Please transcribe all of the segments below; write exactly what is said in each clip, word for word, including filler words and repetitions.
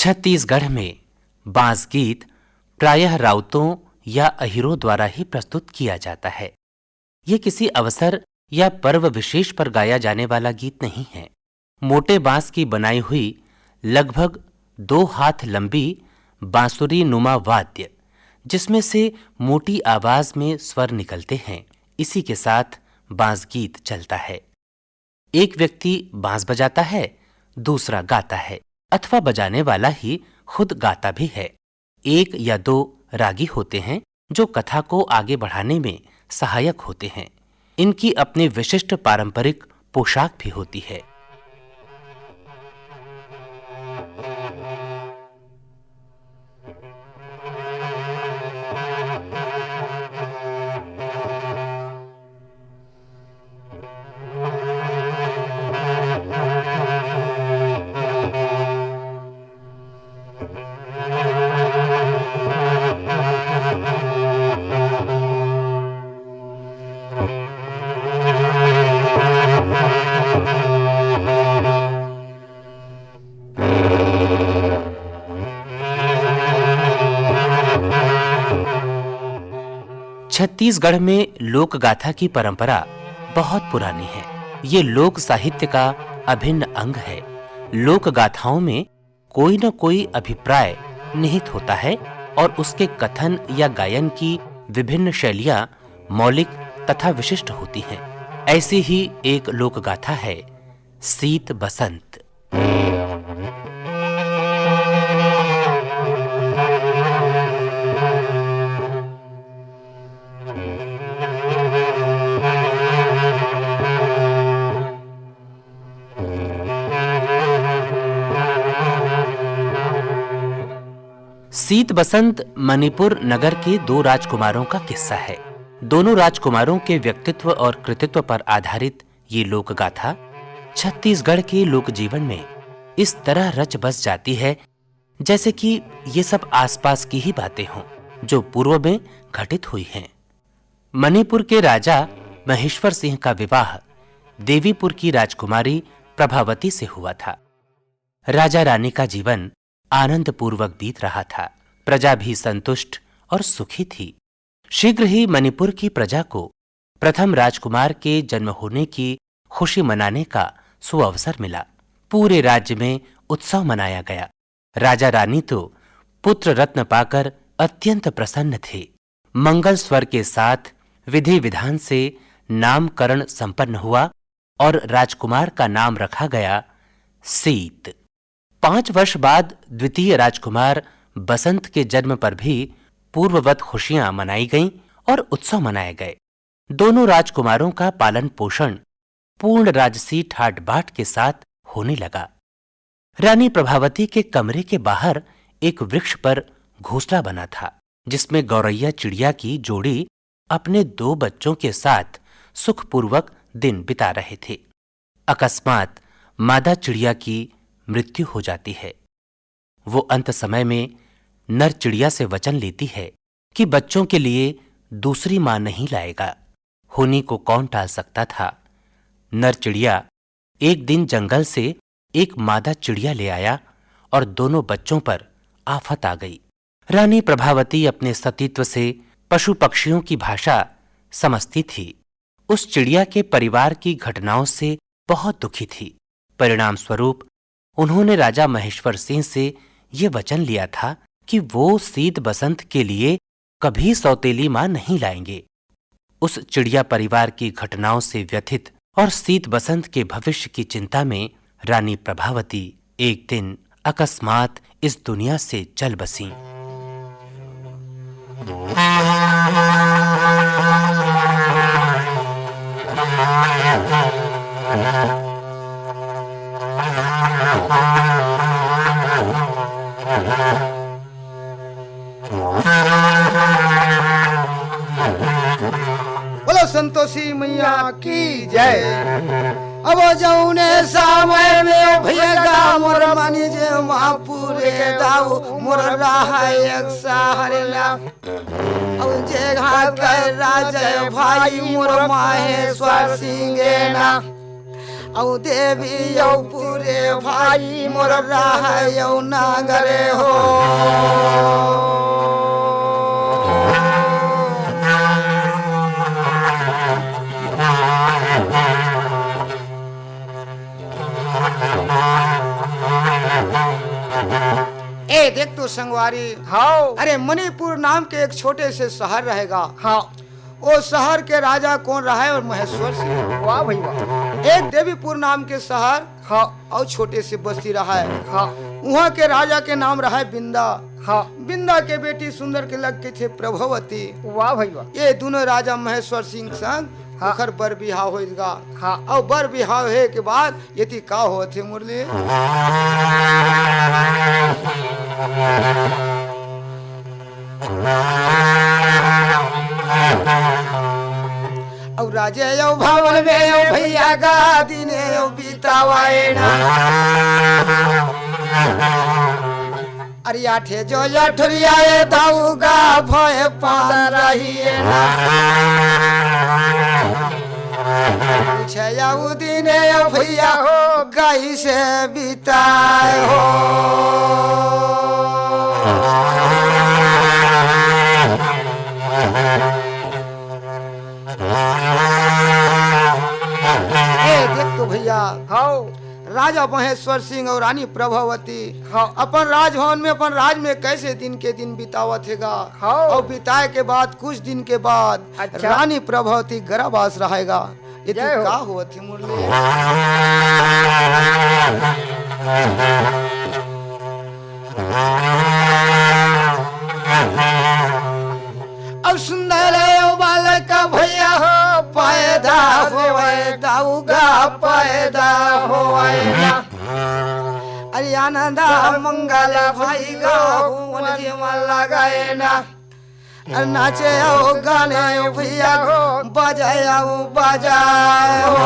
छत्तीसगढ़ में बांस गीत प्रायः राउतों या अहिरों द्वारा ही प्रस्तुत किया जाता है। ये किसी अवसर या पर्व विशेष पर गाया जाने वाला गीत नहीं है। मोटे बांस की बनाई हुई लगभग दो हाथ लंबी बांसुरी नुमा वाद्य, जिसमें से मोटी आवाज में स्वर निकलते हैं, इसी के साथ बांस गीत चलता है। एक व्यक्ति बांस बजाता है, दूसरा गाता है, अथवा बजाने वाला ही खुद गाता भी है। एक या दो रागी होते हैं, जो कथा को आगे बढ़ाने में सहायक होते हैं। इनकी अपनी विशिष्ट पारंपरिक पोशाक भी होती है। छत्तीसगढ़ में लोक गाथा की परंपरा बहुत पुरानी है। ये लोक साहित्य का अभिन्न अंग है। लोक गाथाओं में कोई न कोई अभिप्राय निहित होता है और उसके कथन या गायन की विभिन्न शैलियां मौलिक तथा विशिष्ट होती हैं। ऐसी ही एक लोक गाथा है सीत बसंत। सीत बसंत मणिपुर नगर के दो राजकुमारों का किस्सा है। दोनों राजकुमारों के व्यक्तित्व और कृतित्व पर आधारित ये लोक गाथा छत्तीसगढ़ के लोक जीवन में इस तरह रच बस जाती है, जैसे कि ये सब आसपास की ही बातें हों, जो पूर्व में घटित हुई हैं। मणिपुर के राजा महेश्वर सिंह का विवाह देवीपुर की राजकुमारी प्रभावती से हुआ था। राजा रानी का जीवन आनंदपूर्वक बीत रहा था। प्रजा भी संतुष्ट और सुखी थी। शीघ्र ही मणिपुर की प्रजा को प्रथम राजकुमार के जन्म होने की खुशी मनाने का सुअवसर मिला। पूरे राज्य में उत्सव मनाया गया। राजा रानी तो पुत्र रत्न पाकर अत्यंत प्रसन्न थे। मंगल स्वर के साथ विधि विधान से नामकरण संपन्न हुआ और राजकुमार का नाम रखा गया सीत। पांच वर्ष बाद द्वितीय राजकुमार बसंत के जन्म पर भी पूर्ववत खुशियां मनाई गईं और उत्सव मनाए गए। दोनों राजकुमारों का पालन पोषण पूर्ण राजसी ठाट बाट के साथ होने लगा। रानी प्रभावती के कमरे के बाहर एक वृक्ष पर घोंसला बना था, जिसमें गौरैया चिड़िया की जोड़ी अपने दो बच्चों के साथ सुखपूर्वक दिन बिता रहे थे। अकस्मात मादा चिड़िया की मृत्यु हो जाती है। वो अंत समय में नर चिड़िया से वचन लेती है कि बच्चों के लिए दूसरी मां नहीं लाएगा। होनी को कौन टाल सकता था? नर चिड़िया एक दिन जंगल से एक मादा चिड़िया ले आया और दोनों बच्चों पर आफत आ गई। रानी प्रभावती अपने सतीत्व से पशु पक्षियों की भाषा समझती थी। उस चिड़िया के परिवार की घटनाओं से बहुत दुखी थी। परिणाम स्वरूप उन्होंने राजा महेश्वर सिंह से ये वचन लिया था कि वो सीत बसंत के लिए कभी सौतेली मां नहीं लाएंगे। उस चिड़िया परिवार की घटनाओं से व्यथित और सीत बसंत के भविष्य की चिंता में रानी प्रभावती एक दिन अकस्मात इस दुनिया से चल बसी। बोलो संतोषी मैया की जय। अब जौने समय में भैया मोर मानी जे माँ पूरे दाऊ मोर रहा एक सहर ला। अब जे घाट कर राजा भाई मोर माहेश्वर सिंह ना। अउ देवी अउ पुरे भाई मोर रहय अउ नागरे हो। ए देख तो संगवारी, हाँ। अरे मणिपुर नाम के एक छोटे से शहर रहेगा। हाँ। ओ शहर के राजा कोन रहय? अउ महेश्वर सिंह। वाह भाई वाह। एक देवीपुर नाम के शहर, हाँ। अउ छोटे से बस्ती रहय। हाँ। उहाँ के राजा के नाम रहय बिंदा। हाँ। बिंदा के बेटी सुंदर के लग के थे प्रभावती। वाह भाई वाह। ये दुनों राजा महेश्वर सिंह संग हाँ। ओखर बर बिहाव होइस गा। हाँ। अउ बर बिहाव होय के बाद एती का होत हे मुरली? अउ राजे अउ भवन में अउ भैया गा दिने अउ बितावाए ना। अरे आठे जो अठोरिया ए दाऊ गा भय पान रही ए ना। पूछे अउ दिने अउ भैया हो कइसे बिताए हो। ए देख तो भैया, हाँ। राजा महेश्वर सिंह अउ रानी प्रभावती हाँ। अपन राजभवन में अपन राज में कइसे दिन के दिन बितावत हे गा। हाँ। अउ बिताए के बाद कुछ दिन के बाद अच्छा। रानी प्रभावती गर्भवास रहय गा। एती जय हो। का होवत हे मुरली? अउ सुंदर अउ बालक भैया हो पैदा होवय, दाऊ गा पैदा होवय ना। अरे आनंद मंगल भाई गा हुन जीवन लगाए ना। अरे नाचे अउ गाने अउ भैया हो बजाए अउ बजाए हो।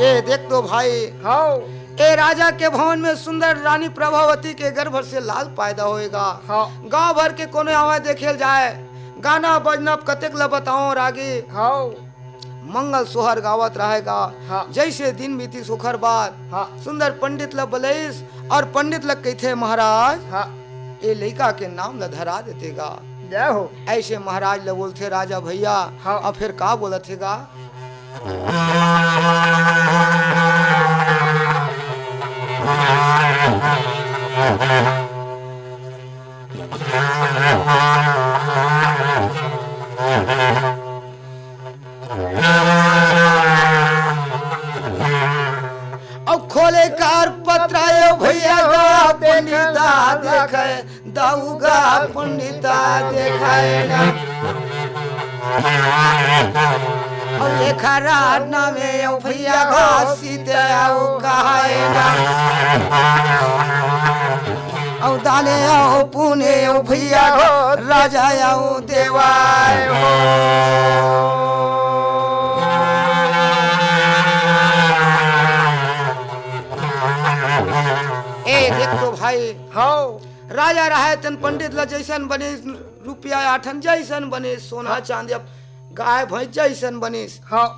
ए देख तो भाई, हाँ। ए राजा के भवन में सुंदर रानी प्रभावती के गर्भ से लाल पैदा होय गा। हाँ। गांव भर के कोनो आवय देखे ल जाय, गाना बजना कतेक ल बताओ रागी। हाँ। मंगल सोहर गावत रहय गा। हाँ। जइसे दिन बीतिस ओखर बाद हाँ। सुंदर पंडित ल बलइस अउ पंडित ल कहिथे महाराज हाँ। ए लइका के नाम ल धरा देते गा। जय हो। अइसे महाराज ल बोलथे राजा भैया हाँ। अउ फेर का बोलत हे गा? अउ खोले कर पतरा ए भैया गा पंडिता देखय, दाऊ गा पंडिता देखय ना। अउ एखर नामे अउ भैया गा सीते अउ कहय ना। अउ दाने अउ पुने अउ भैया गा राजा अउ देवाय हो। ए देख तो भाई, हाँ। राजा रहय तेन पंडित ल जइसन बनिस रुपया आठन, जइसन बनिस सोना चांदी, अब गाय भैंस जइसन बनिस। हाँ।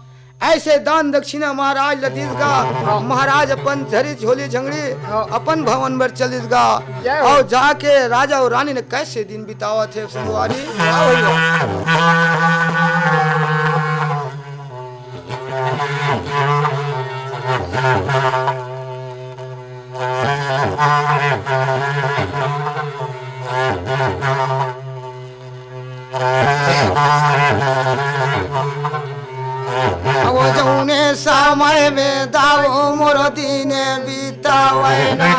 अइसे दान दक्षिणा महाराज ल दिस गा। हाँ। महाराज अपन धरिस झोली झंगड़ी, हाँ। अपन भवन बर चलिस गा। जय हो। अउ जाके राजा अउ रानी ने कइसे दिन बितावत हे संगवारी। हाँ भैया। अब जउने समय में दाऊ मोर दिन बितावय ना।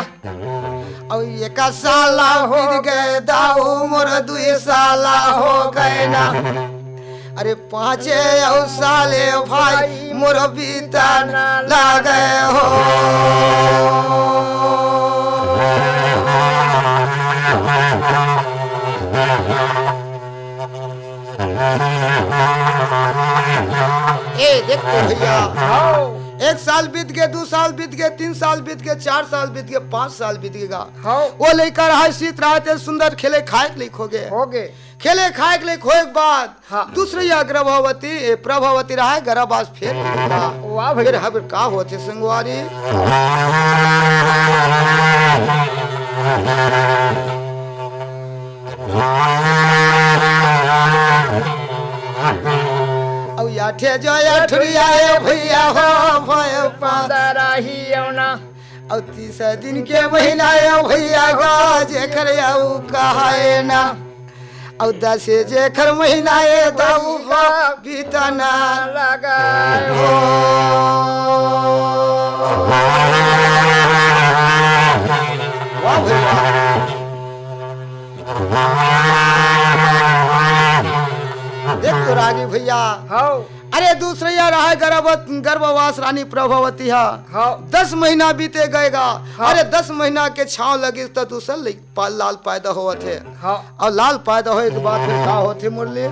अउ एक साल बीत गय दाऊ मोर दुई साल हो गय ना। अरे पाँचे अउ साले भाई मोर बीतन लागे हो। ए देख तो भैया, हाँ। एक साल बीत गे, दू साल बीत गे, तीन साल बीत गे, चार साल बीत गे, पांच साल बीत गे गा। हाँ। वो लइका रहा, सीत रहा, ते सुंदर खेले खाए के लइक हो गे। हो गे। खेले खाए के लइक होए के बाद हाँ। दूसरइया गर्भवती, ए, प्रभावती रहा, गर्भवास फेर लइका। वाह भैया। फिर हबर का होथे संगवारी? अउ या ठे जो या ठुरिया ए भैया हो, भय पादरा ही अउ ना। अउ तीस दिन के महीना ए भैया गा, जेकर अउ कहाए ना। अउ दस जेकर महीना ए दाऊ गा, बीतना लगाए हो। वाह भैया। देख तो रागी भैया। हाँ। अरे दूसरइया रहा गर्भ-, गर्भवास रानी प्रभावती हा। हाँ। दस महीना बीते गए गा। हाँ। अरे दस महीना के छांव लगिस त दूसर लइ-, पा-, लाल पैदा होवत हे। हाँ। अउ लाल पैदा होए के बाद फिर का होथे मुरली?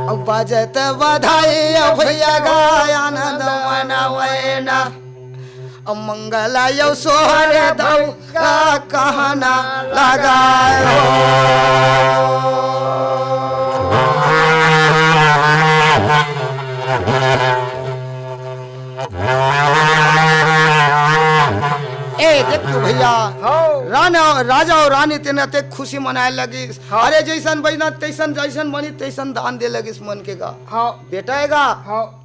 अउ बाजत बधाई अउ भैया गा आनंद मनावे ना। अउ मंगल अउ सोहर दाऊ गा कहना लगाए हो। ए, देख तो भैया, हाँ। राना, राजा अउ रानी तेन अतेक खुशी मनाए लगिस। हाँ। अरे, जइसन बजना तइसन, जइसन बनी तइसन दान दे लगिस मन के गा। हाँ। बेटा ए गा। हाँ।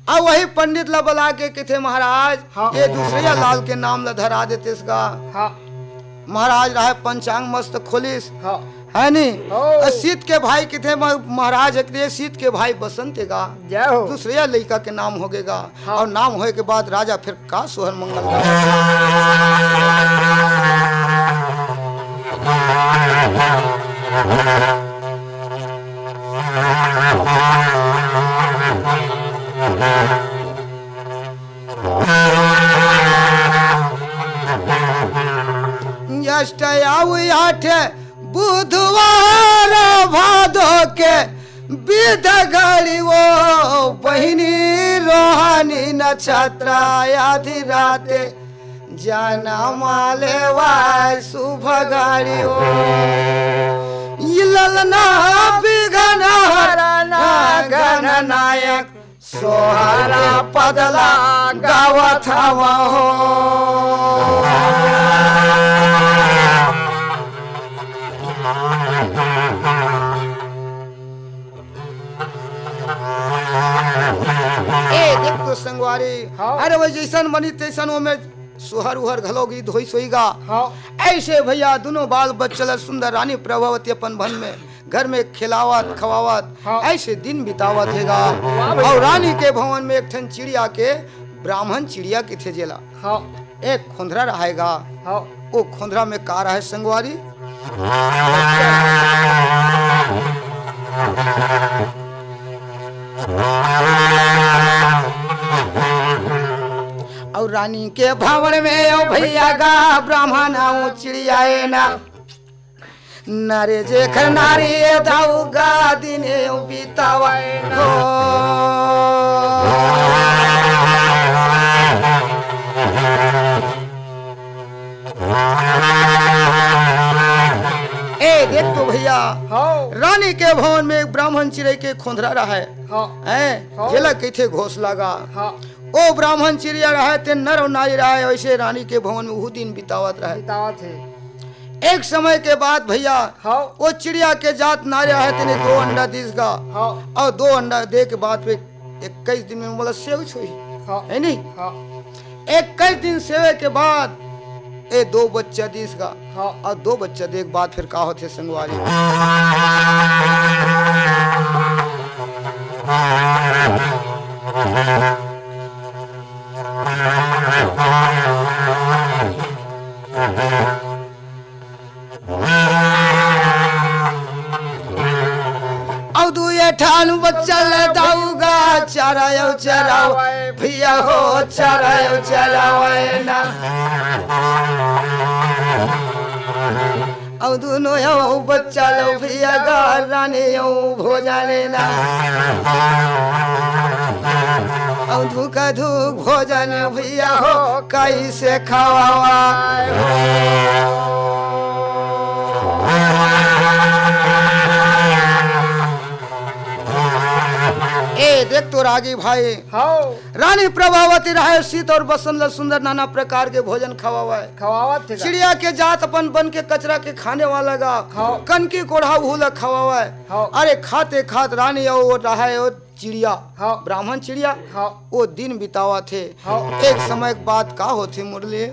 अउ वही पंडित ला बला के कथे, "महाराज, हाँ। ये दूसरइया लाल के नाम ला धरा देतेस गा।" हाँ। महाराज रहा पंचांग मस्त खोलिस। हाँ। है नी? हो। अउ सीत के भाई कथे, "म-, महाराज, एक दे सीत के भाई बसंत ए गा। जय हो। दूसरइया लइका के नाम हो गे गा।" हाँ। अउ नाम होए के बाद राजा फिर का सोहर मंगल गा। अष्ट आउ आठ बुधवार भादो के बिध घड़ी ओ बहिनी रोहानी नक्षत्र आधी राते जनम लेवाय शुभ घड़ी ओ। ई ललना बिघन हरना गण नायक सोहरा पदला गावत हवा हो। ए, देख तो संगवारी, हाँ। अरे वो जइसन बनी तइसन ओमे सोहर उहर घलो गीत होइस होही गा। हाँ। अइसे भैया दुनों बाल बच्चा ल सुंदर रानी प्रभावती अपन भन में घर में खिलावत, खवावत, हाँ। अइसे दिन बितावत हे गा। वाह भैया। अउ रानी के भवन में एक ठन चिड़िया के ब्राह्मण चिड़िया कथे जेला। हाँ। एक खोंधरा रहय गा। हाँ। ओ खोंधरा में का रहय संगवारी? अउ रानी के भवन में ओ भैया गा ब्राह्मण अउ चिड़िया ए ना। नरे जेखर नारी ए दाऊ गा दिन ए बितावय हो। ए, देख तो भैया, हाँ। रानी के भवन में एक ब्राह्मण चिरई के खोंधरा रहय। हाँ। हैं? हाँ। जेला कहिथे घोसला गा। हाँ। ओ ब्राह्मण चिड़िया रहय, ते नर अउ नारी रहय, वइसे रानी के भवन में उहू दिन बितावत रहय। बितावत हे। एक समय के बाद भैया, हाँ। ओ चिड़िया के जात नारी रहय, तेने दो अंडा दिस गा। हाँ। अउ दो अंडा दे के बाद फिर इक्कीस दिन में मोला सेवच होही। हाँ। हे नी? हाँ। इक्कीस दिन सेवे के बाद ए दो बच्चा दिस गा। हाँ। अउ दो बच्चा दे के बाद फिर का होथे संगवारी? अउ दुए ठान बच्चा ल दाऊ गा, चरायो चरावय, भैया हो, चरायो चरावय ना। अउ दुनो अउ बच्चा ल भैया गा रानी अउ भोजन ना। अउ धुक धुक भोजन भैया हो कैसे खवावा। ए देख तो रागी भाई, हाँ। रानी प्रभावती रहे सीत अउ बसंत ल सुंदर नाना प्रकार के भोजन खवावय। खवावत हे। चिड़िया के जात अपन बन के कचरा के खाने वाला गा। हाँ। कनकी कोढ़ा उहू ल खवावय। हाँ। अरे खाते खात रानी अउ वो रहे वो चिड़िया, हाँ। ब्राह्मण चिड़िया, हाँ। वो दिन बितावत हे। हाँ। एक समय के बात का होथे मुरली?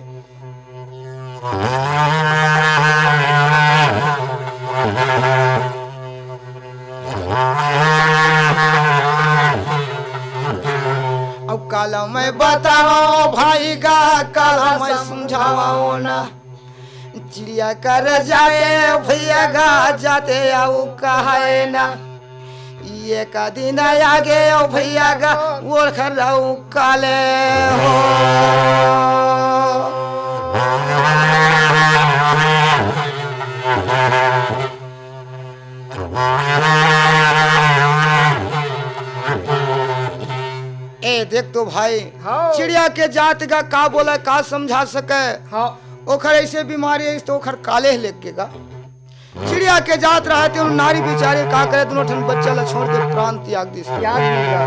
अब काला मैं बतावं भाई गा, काला मैं समझावं ना। चिड़िया कर जाए भैया गा, जाते अउ कहे ना। ये का दिन आगे अउ भैया गा, ओढ़ कर रहू काले हो। ए देख तो भाई, हाँ। चिड़िया के जात गा का बोला, का समझा सके? हाँ। ओखर ऐसे बीमारी है तो ओखर काले लेके गा। चिड़िया के जात रहे ते नारी बिचारी का करे, दुनों ठन बच्चा ला छोड़ के प्राण त्याग दिस। त्याग दिया।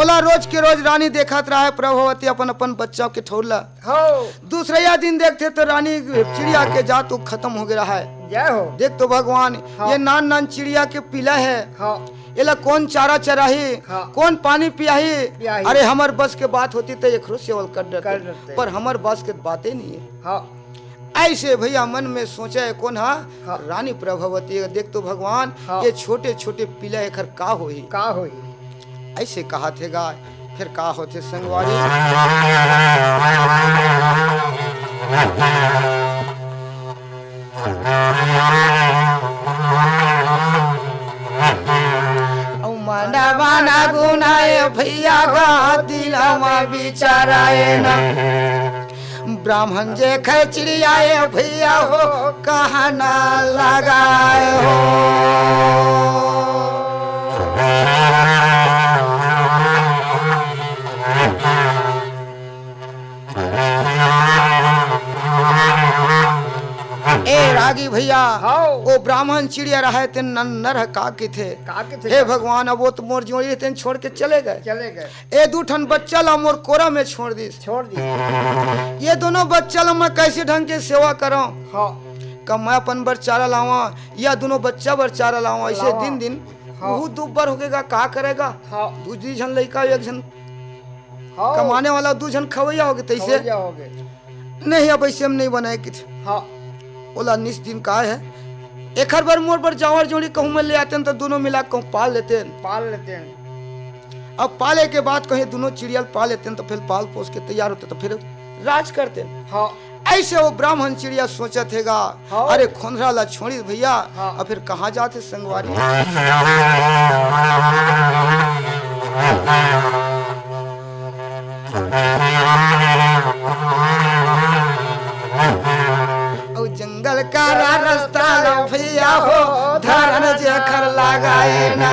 ओला रोज के रोज रानी देखत रहे प्रभावती अपन अपन बच्चा के ठौर ला। हाँ। दूसरइया दिन देखथे तो रानी चिड़िया के जात वो खतम हो गया है। जय हो। देख तो भगवान, हाँ। ये नान नान चिड़िया के पिला है। हाँ। एला कौन चारा चराही, हाँ। कौन पानी पियाही? पियाही। अरे हमर बस के बात होती तो एकरो सेवल कर डरते। कर डरते। पर हमर बस के बातें नहीं है। हाँ। ऐसे भैया मन में सोचा है कौन हा? हाँ। रानी प्रभावती, देख तो भगवान, हाँ। ये छोटे छोटे पिला एखर का होही? का होही? ऐसे कहा थे गा, फिर का होथे संगवारी? अउ माना बाना गुनाए भैया गा, दिलवा बिचाराए ना। ब्राह्मण जे खाए चिड़िया ए भैया हो, कहा ना लगाए हो। ए रागी भैया, हाँ। वो ब्राह्मण चिड़िया रहे ते नन्नर ह का किथे? का किथे? हे भगवान, अब वो तो मोर जोड़ी तेन छोड़ के चले गए। चले गए। ए दू ठन बच्चा ला मोर कोरा में छोड़ दिस। छोड़ दिस। ये दोनों बच्चा ला मैं कैसे ढंग के सेवा करंव? हाँ। का मैं अपन बर चारा लावां या दोनों बच्चा बर चारा लावां? ऐसे लावां। दिन दिन हाँ। वहू दुब्बर होके गा, का करेगा? हाँ। दू, दू झन लइका, एक झन हाँ। कमाने वाला, दू झन खवैया होगे तैसे। खवैया होगे। नहीं, अब ऐसे हम नहीं बनाए किथे। हाँ। ओला निस दिन का है, एखर बर मोर बर जांवर जोड़ी कहूँ मैं ले आतेन तो दोनों मिला कहूँ पाल लेतेन। पाल लेतेन। अब पाले के बाद कहीं दोनों चिड़िया ल पाल लेतेन तो फिर पाल पोस के तैयार होते तो फिर राज करतेन। हाँ। ऐसे वो ब्राह्मण चिड़िया सोचत हे गा, हाँ। अरे खोंधरा ला छोड़िस भैया, हाँ। अब फिर कहाँ जाथे संगवारी? अउ जंगल का रा-, रस्ता ला भैया हो, धरन जेखर लगाए ना।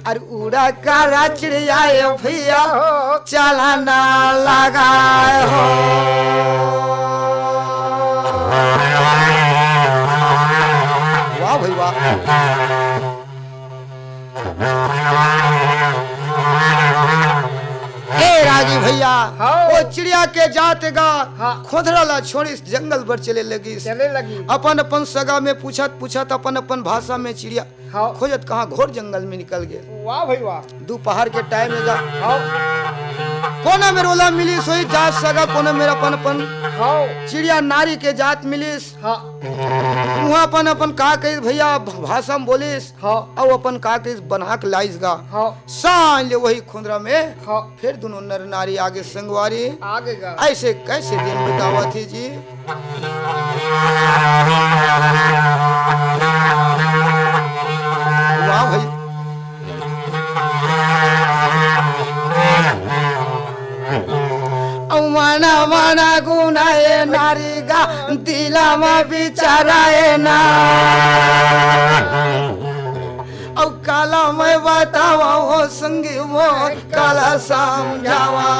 अरे उड़ा का रा चिड़िया ए भैया हो, चाला ना लगाए हो। वाह भाई वाह। ए रागी भैया, हाँ। वो चिड़िया के जात गा, हाँ। खोंधरा ला छोड़िस जंगल बर चले लगिस। चले लगी। अपन अपन सगा में पूछत पूछत अपन अपन भाषा में चिड़िया हाँ। खोजत कहाँ घोर जंगल में निकल गए। वाह भाई वाह। दोपहर के टाइम हे गा। हाँ। कोना मेर ओला मिलिस होही जात सगा, कोना मेर अपन अपन हाँ। चिड़िया नारी के जात मिलिस। हाँ। उहाँ अपन अपन का कहिस भैया, भ-, भाषा में बोलिस। हाँ। अउ अपन का कहिस बना के लाइस गा। हाँ। सांझ ले वही खोंधरा में हाँ। फिर दोनों नर नारी आगे संगवारी। आगे गा। ऐसे कैसे दिन बितावत हे जी? वाह भाई। अउ मना मना गुना ए नारी गा, दिला म बिचारा ए ना। अउ काला मैं बतावा हो संगी मोर, काला समझावा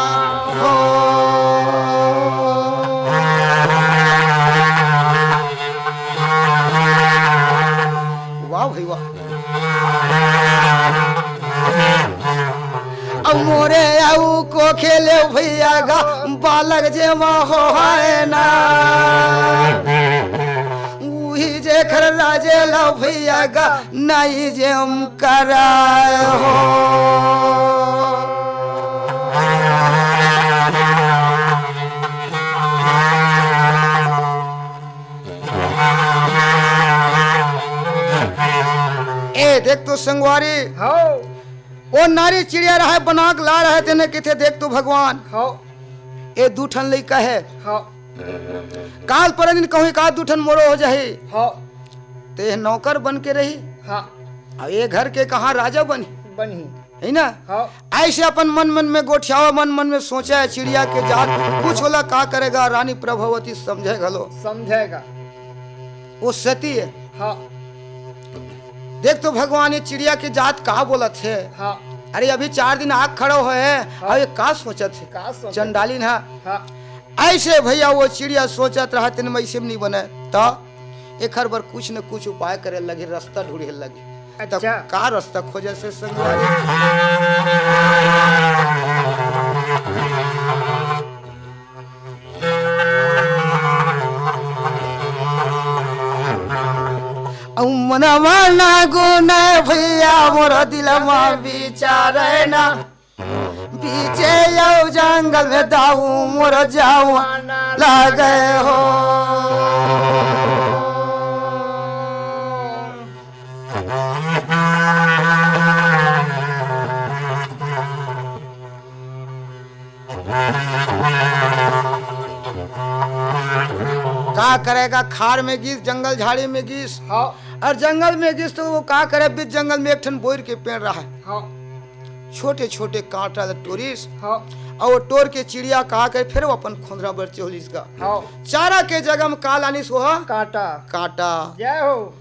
हो। वाह भाई वाह। अब मोरे अउ को खेले भैया गा, बालक जे मा हो है ना। उही जे खर राजे ला भैया गा, नहीं जे हम कराए हो। ए, देख तो संगवारी, हाँ। ओ नारी चिड़िया रहय, बनाक ला रहय, तेने किथे देख तो भगवान। हाँ। ए दू ठन लइका हे। हाँ। काल परन दिन कहूँ का दू ठन मोरो हो जाही। हाँ। ते नौकर बन के रही। हाँ। अब ए घर के कहाँ राजा बनी। बनी। है ना? हाँ। ऐसे अपन मन मन में गोठियावा, मन मन में सोचा हे चिड़िया के जात, कुछ होला का करेगा, रानी प्रभावती समझे घलो। समझेगा। वो सती हे। हाँ। देख तो भगवान, ये चिड़िया के जात का बोलत हे। हाँ। अरे अभी चार दिन आग खड़ो होय हे, हाँ। अब ये का सोचत हे? का सोचत हे? चंडालिन हा। हाँ। ऐसे भैया वो चिड़िया सोचत रहा, तेन में ऐसे में नहीं बने। तो एखर बर कुछ न कुछ उपाय करे लगी, रास्ता ढूंढे लगी। तब अच्छा। का रास्ता खोजे से संगवारी? अउ मनवा ना गुना भैया, मोर दिल मा बिचारे ना। बीचे यौ जंगल में दाऊ मोर जावा लागे हो। का करेगा, खार में गिस, जंगल झाड़ी में गिस। हाँ। अउ जंगल में गिस त वो का करे, बीच जंगल में एक ठन बोइर के पेड़ रहय। हाँ। छोटे छोटे कांटा ल टोरिस। हाँ। अउ वो टोर के चिड़िया का करे, फेर वो अपन खोंधरा बर चोलिस गा। हाँ। चारा के जगह में का लानिस वो? कांटा। कांटा। जय हो।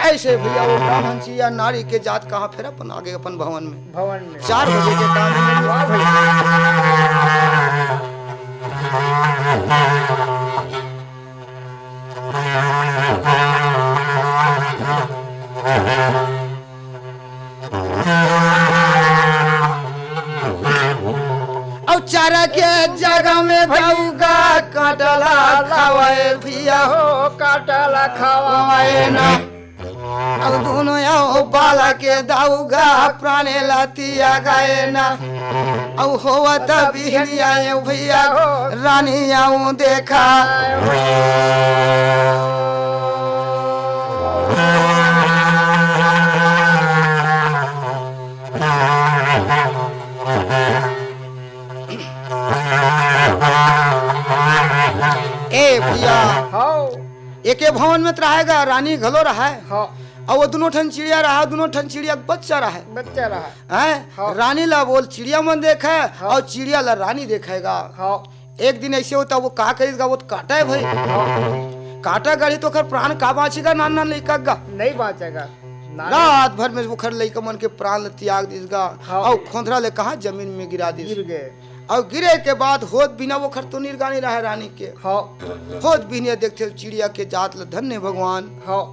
ऐसे भैया वो ब्राह्मण चिड़िया नारी के जात कहाँ, फेर अपन आगे अपन भवन में। भवन में। चार बजे के काम में। वाह भैया। अउ चारा के जगह में दाऊ गा कांटा ला खावय भैया हो, कांटा ला खावय ना। अउ दुनो यौ बाला के दाऊ गा प्राणे ला तियागे ना। अउ होवत बिहनिया यौ भैया हो, रानी यौ देखा। ए भैया। हाँ। एके भवन में त रहय गा, रानी घलो रहय। हाँ। अउ वो दुनो ठन चिड़िया रहय, दुनो ठन चिड़िया के बच्चा रहय। बच्चा रहय। हैं? हाँ। रानी ला वो चिड़िया मन देखय, हाँ। अउ चिड़िया ला रानी देखय गा। हाँ। एक दिन ऐसे होता, वो का करिस गा, वो त कांटा हे भाई। हाँ। कांटा गड़ही त ओखर प्राण का बाँची गा, नान नान लइका गा। नहीं बाँचे गा। नान रात भर में ओखर लइका मन के प्राण ल तियाग दिस गा। हाँ। अउ खोंधरा ले कहाँ जमीन में गिरा दिस। गिर गे। अउ गिरे के बाद होत बिहनिया ओखर तो निरगानी रहय रानी के। हाँ। होत बिहनिया देखथे चिड़िया के जात ल, धन्य भगवान। हाँ।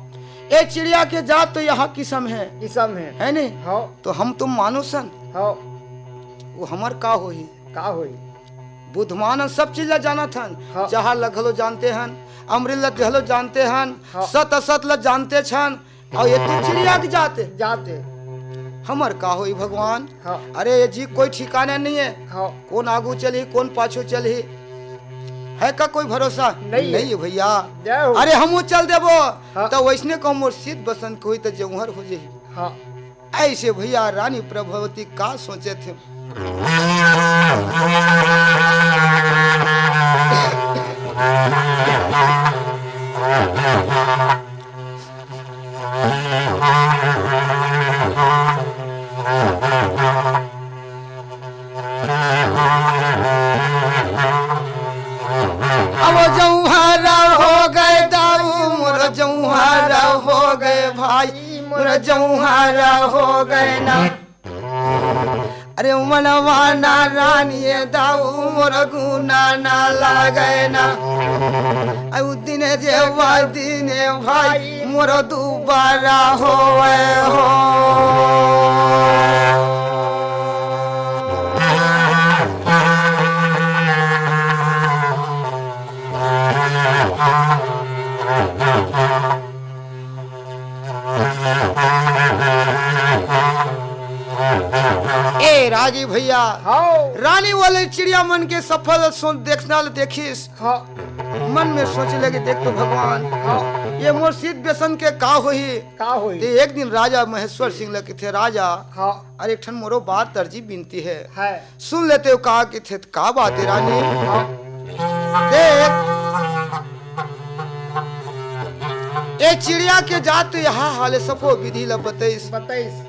ए चिड़िया के जात तो यहाँ किसम हे। किसम हे। हे नहीं? हाँ। तो हम तो मानुस हन। हाँ। वो हमर का होही? का होही? बुद्धमान हन, सब चीज ला जानत हन। हाँ। जहर ला घलो जानते हन, अमृत ला घलो जानते हन, हाँ। सत असत ला जानते छन। अउ ये तो चिड़िया के जात हे। जात हे। हमर का होही भगवान? हाँ। अरे ये जी कोई ठिकाना नहीं हे। हाँ। कोन आगू चलही, कोन पाछू चलही, हे का कोई भरोसा? नहीं हे। नहीं हे भैया। जय हो। अरे हमहू चल देबो, हाँ। त वैसने कहूँ मोर शीत बसंत के होही त जौहर हो जाही। हाँ। ऐसे भैया रानी प्रभावती का सोचथे? जौहरा हो गए ना। अरे मनवा ना रानी दाऊ मोर गुना ना लागे ना। अउ दिन जेवा दिन भाई मोर दुबारा होवे हो। ए रागी भैया, हाँ। रानी वाले चिड़िया मन के सफल सोच देखना ल देखिस। हाँ। मन में सोचे लगे, देख तो भगवान, हाँ। ये मोर सीत बेसन के का होही? का होही? ते एक दिन राजा महेश्वर सिंह ल कथे, राजा, हाँ। अरे एक ठन मोरो बात अर्जी बिनती है। है। सुन लेते हो का कथे, का बात है रानी? हाँ। देख, ए चिड़िया के जात तो यहाँ हाल है, सफो विधि ला बतैस। बतैस।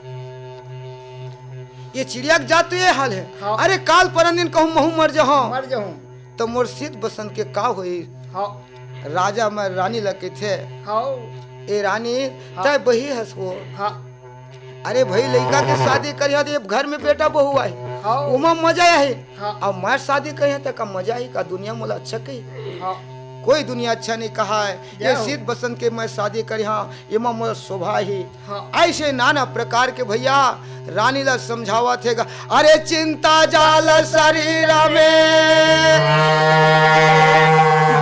ये चिड़िया के जात तो ये हाल है। हाँ। अरे काल परन दिन कहूँ महू मर जाहूँ। मर जाहूँ। तो मोर सीत बसंत के का होई? हाँ। राजा मैं रानी ला कथे। हाँ। ए रानी, हाँ। तै बही हस वो। हाँ। अरे भाई, लइका के शादी करिहा तो ये घर में बेटा बहू आही। हाँ। ओमा मजा आही। हाँ। अब मैं शादी करिहा तो का मजा आही? का दुनिया मोला अच्छा कही? हाँ। कोई दुनिया अच्छा नहीं कहा है। ये जय हो। सीत बसंत के मैं शादी करिहा, एमा मोर शोभा ही। हाँ। ऐसे नाना प्रकार के भैया रानी ला समझावत हे गा। अरे चिंता जाल शरीर में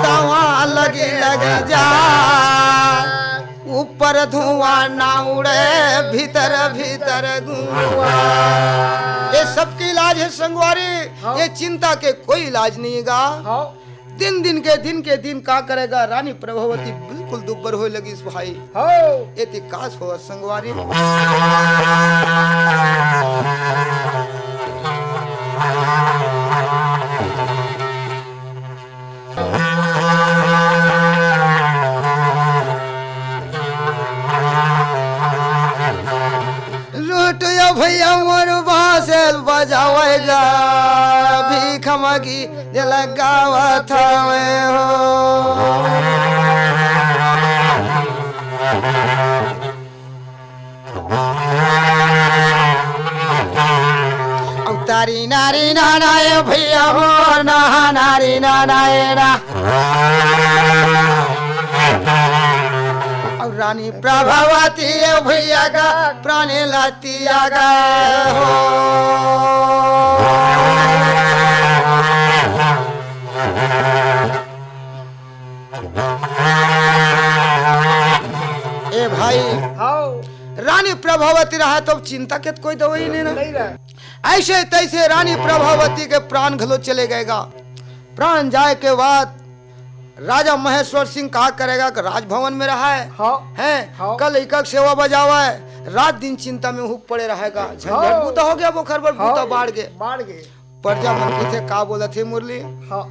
दवा लगी लग जा, ऊपर धुआं ना उड़े, भीतर भीतर धुआं। ये सबके इलाज है संगवारी। हाँ। ये चिंता के कोई इलाज नहीं गा। हाँ। दिन दिन के, दिन के दिन का करेगा, रानी प्रभावती बिल्कुल दुब्बर होए लगिस भाई। हो। एती कास हो संगवारी। लूट यो भैया मोर बांसेल बजावेगा, भीख मांगी दिल गावत हवे हो। अब तारी नारी नाना ए भैया हो, ना नारी नाना ए ना। अब रानी प्रभावती ए भैया का प्राण लाती आ गए हो। ए भाई, हाँ। रानी प्रभावती रहा तो चिंता के कोई दवाई नहीं ना। नहीं रहा। ऐसे तैसे रानी प्रभावती के प्राण घलो चले गएगा। प्राण जाए के बाद राजा महेश्वर सिंह का करेगा कि राजभवन में रहा है, हाँ। हैं? हाँ। कल इका सेवा बजावा है, रात दिन चिंता में हुप पड़े रहेगा। झंझट हाँ। बूता हो गया, बोखर बर हाँ। बूता बाढ़ गए। बाढ़ गए। प्रजा मन कथे का बोलत हे मुरली? हाँ।